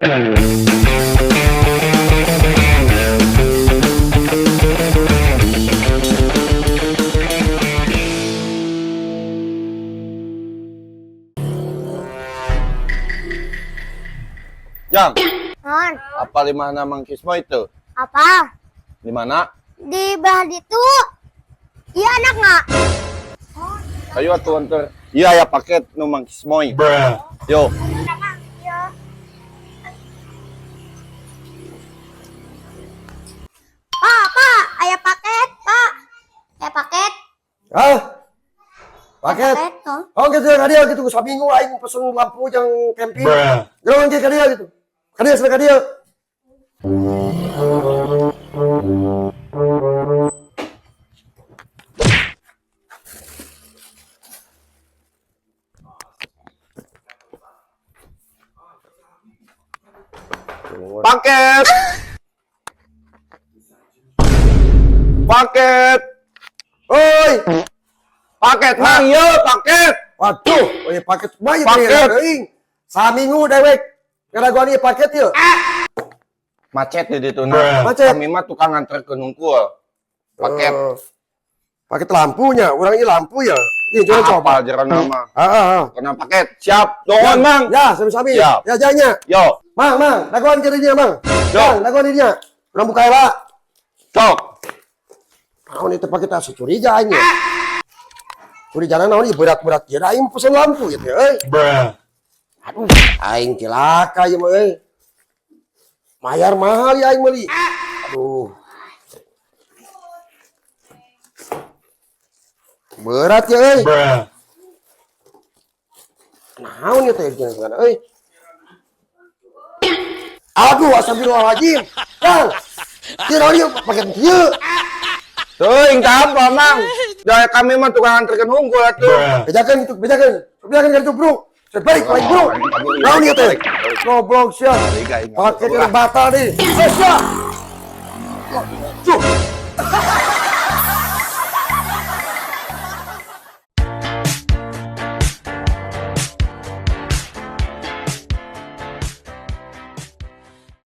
Jang, Non, apa di mana Mang Kismo itu? Apa? Di mana? Di belah itu. Iya anak nggak? Ayo atuh anter. Iya ya paket nu Mang Kismoy. Yo. Iya. Pak, pak, aya paket, pak. Aya paket. Hah? Paket? Paket, toh. Oh gitu ya kadia gitu saminggu aing pesen lampu yang camping. Geus ge kadia gitu. Kadia sana kadia. Paket. Paket. Oi, Paket Mang, yo paket. waduh, oh iya paket banyak Paket. nih, saminggu dewek. Ngadaguan ieu paket yeuh. Macet di ditu na. Macet. Kami mah tukang nganterkeun hungkul. Paket. Eh, paket lampunya, urang ini lampu ya. Iya, jangan coba. Apa jalan nama? Ah, ah, ah. Kena paket. Siap. Doon, Mang. Ya, sami-sami. Siap. Ya, janya. Yo. Mang, mang, dagoan kirinya, mang. Yo. Mang, dagoan dirinya. Urang buka heula. Sok. Naon itu paket asa curiga aing ya. Curiga naon ieu berat-berat kieu aing pesen lampu gitu euy. Aduh, aing cilaka ieu mah euy. Mayar mahal ya aing meuli. Aduh. Berat ya euy. Naon ieu teh jangan euy. Aduh, astagfirullahaladzim. Kang, ieu naon ieu paket kieu. Teuing tah apa, Mang? Da kami mah tukang nganterkeun hungkul atuh. Bejakan itu, bejakan. Bejakan kan itu, bro. Saya balik lagi, bro. Naon ieu teh? Goblok sia. Paket yang batal nih. Eh, sia. Tuh.